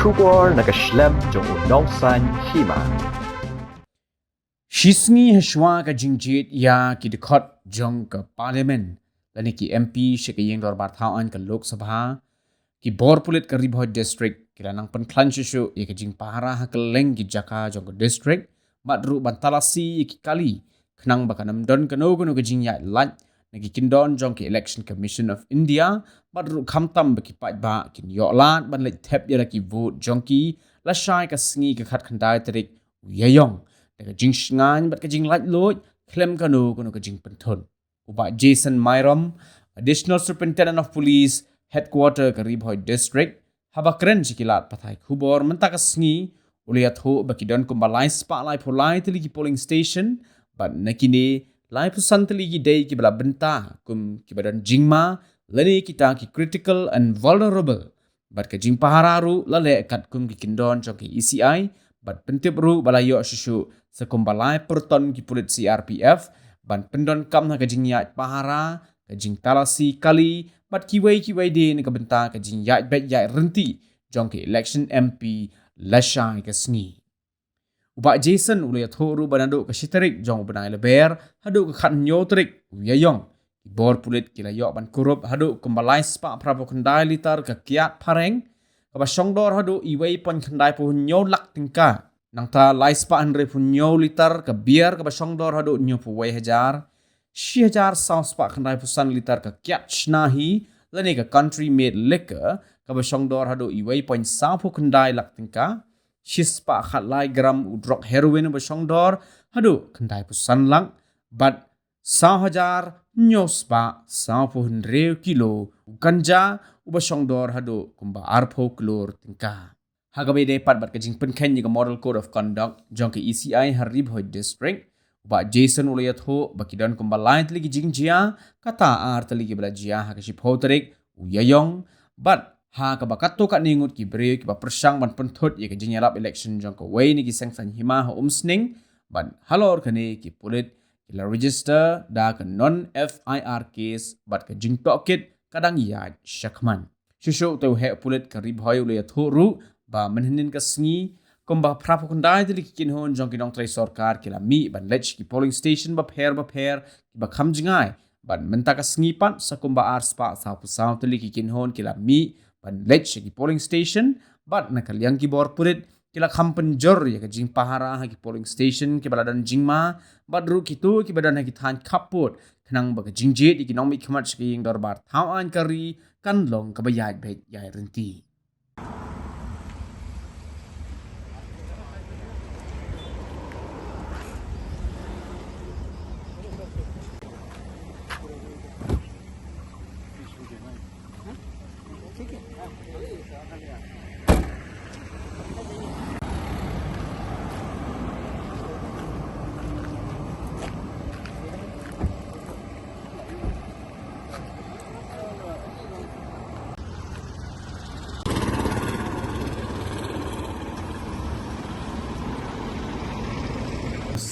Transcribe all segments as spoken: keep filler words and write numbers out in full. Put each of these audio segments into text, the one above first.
Khubor na ka shlem jong u nongsaiñ hima. Shisngi hashwa ka jingjied ïa ki dkhot jong ka Parliament lane ki M P sha ka ïing dorbar thaw aiñ ka Lok Sabha, ki bor pulit ka Ri Bhoi District ki la nang pynkhlaiñ shuh shuh ïa ka jingpahara ha kylleng ki jaka jong ka district, bad ruh ban talasi ïa ki kali, khnang ba kan ym don kano kano ka jingïaid lait na ki kyndon jong ka Election Commission of India, bad ruh khamtam ba ki paidbah kin ïoh lad ban leit thep ïa la ki vote jong ki lashai ka sngi ka khatkhyndai tarik u Ïaïong, da ka jingshngaiñ bad ka jinglaitluid khlem kano kano ka jingpynthut. U Bah Jason Myrom, Additional Superintendent of Police, Headquarter ka Ri Bhoi District, haba kren sha ki lad pathai khubor mynta ka sngi, u la ïathuh ba ki don kumba lai spah laiphew lai tylli ki polling station, bad na kine laiphew san tylli ki dei kiba la bynta kum kiba don jingma, lane kita ki critical and vulnerable. Bad ka jingpahara ruh la leh katkum ki kyndon jong ka E C I, bad pyntip ruh ba la ïoh shuh shuh sa kumba laiphew ton ki pulit C R P F ban pyndonkam ha ka jingïaid pahara, ka jingtalasi kali, bad kiwei kiwei de na ka bynta ka jingïaid beit ïaid rynti jong ka election M P lashai ka sngi. U Bah Jason u la ïathuh ruh ba naduh ka shi tarik jong u bnai Lber haduh ka khathynñiew tarik u Ïaïong, ki bor pulit ki la ïoh ban kurup haduh kumba lai spah phraphew khyndai litar ka kiad phareng, kaba shongdor haduh iwei point khyndaiphew hynñiew lak tyngka. Nangta lai spah hynriewphew hynñiew litar ka beer, kaba shongdor haduh hynñiewphew wei hajar, shi hajar saw spah khyndaiphew san litar ka kiad shna hi, lane ka country made liquor, kaba shongdor haduh iwei point sawphew khyndai lak tyngka, shi spah khatlai gram u drok heroin uba shongdor haduh khyndaiphew san lak, bad saw hajar hynñiew spah sawphew hynriew kilo u ganja uba shongdor haduh kumba arphew klur tyngka. Ha kaba ïadei pat bad ka jingpynkheiñ ïa ka Model Code of Conduct jong ka E C I ha Ri Bhoi District, u Bah Jason u la ïathuh ba ki don kumba lai tylli ki jingjia, kata ar tylli kiba la jia ha ka shiphew tarik u Ïaïong, bad ha kaba katto katne ngut ki briew kiba pyrshang ban pynthut ïa ka jingïalap election jong kawei na ki seng saiñ hima ha Umsning, bad halor kane ki pulit ki la register da ka non F I R case, bad ka jingtohkit ka dang ïaid shakhmat. Shuh shuh te u heh pulit ka Ri Bhoi u la ïathuh ruh ba mynhynnin ka sngi kumba phraphew khyndai tylli ki kynhun jong ki nongtrei sorkar ki la mih ban leit sha ki polling station bapher bapher kiba kham jngai, bad mynta ka sngi pat sa kumba ar spah sawphew saw tylli ki kynhun ki la mih ban leit sha ki polling station, bad na ka liang ki bor pulit ki la kham pynjur ïa ka jingpahara ha ki polling station kiba la don jingma, bad ruh kito kiba don ha ki thaiñ khappud, khnang ba ka jingjied ïa ki nongmihkhmat sha ka ïing dorbar thaw aiñ ka ri kan long kaba ïaid beit ïaid rynti.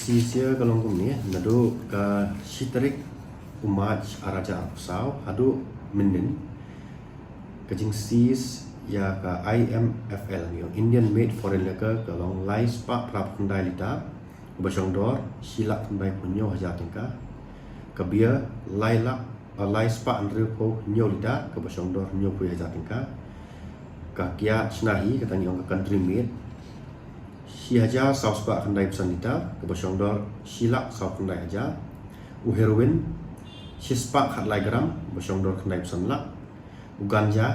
Shisha ka long kumne, naduh ka shi tarik u March ar hajar arphew saw haduh mynnin, ka jingseize ïa ka I M F L, ïa Indian Made Foreign Liquor, ka long lai spah phraphew khyndai litar, kaba shongdor shi lak khyndaiphew hynñiew hajar tyngka. Ka beer lai lak, ah, lai spah hynriewphew hynñiew litar, kaba shongdor hynñiewphew hajar tyngka. Ka kiad shna hi, kata ngi ong ka country made, shi hajar saw spah khyndaiphew san litar, kaba shongdor shi lak saw khyndai hajar. U heroin shi spah khatlai gram, kaba shongdor khyndaiphew san lak. U ganja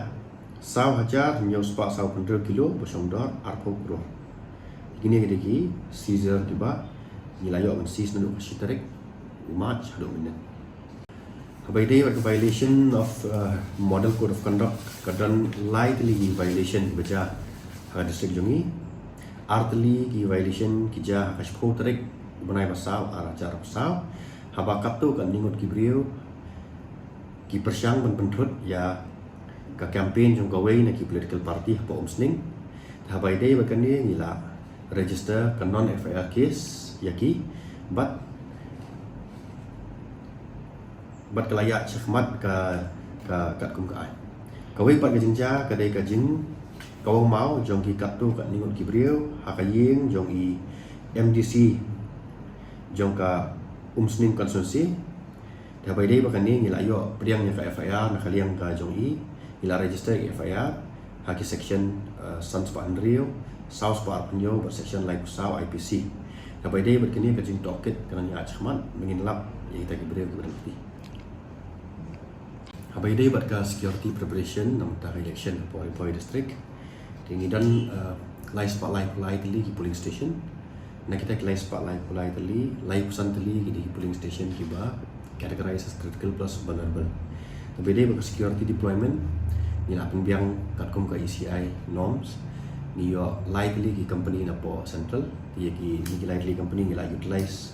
saw hajar hynñiew spah sawphew hynriew kilo, ba shongdor arphew klur. Kine ki dei ki seizure kiba ngi la ïoh ban seize naduh ka shi tarik u March haduh mynnin. Haba ïadei bad ka violation of, uh, Model Code of Conduct, ka don lai tylli ki violation kiba jia ha ka district jong ngi. Ar tylli ki violation ki jia ha ka shiphew tarik u bnai ba saw ar hajar arphew saw, haba katto katne ngut ki briew ki pyrshang ban pynthut ïa ka campaign jong kawei na ki political party hapoh Umsning. Te haba ïadei bad kane ngi la register ka non F I R case ïa ki, bad, bad ka la ïaid shakhmat ka, ka katkum ka aiñ. Kawei pat ka jingjia ka dei ka jing, Ka wang maw jong ki katto katne ngut ki briew ha ka ïing jong i M D C jong ka Umsning constituency. Te haba ïadei bad kane ngi la ïoh pdiang ïa ka F I R na ka liang ka jong i, ngi la register ïa ka F I R ha ki section, eh, san spah hynriew, saw spah arphew hynñiew bad section laiphew saw I P C. Haba ïadei bad kane ka jingtohkit ka nang ïaid shakhmat, ba ngin lap ïa kita ki briew kiba dang kti. Haba ïadei bad ka security preparation na ka bynta ka election hapoh Ri Bhoi District, te ngi don, eh, lai spah laiphew lai tylli ki polling station. Na kita ki lai spah laiphew lai tylli, laiphew san tylli ki dei ki polling station kiba categorized as critical plus vulnerable. Haba ïadei bad ka security deployment, ngi la pynbiang katkum ka E C I norms. Ngi ïoh lai tylli ki company napoh central, te ïa kine ki lai tylli company ngi la utilize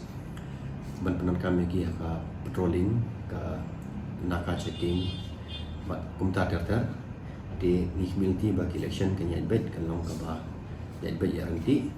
ban pyndonkam ïa ki ha ka patrolling, ka naka checking bad kumta ter ter. Te ngi khmih lynti ba ka election kan ïaid beit, kan long kaba ïaid beit ïaid ryntih.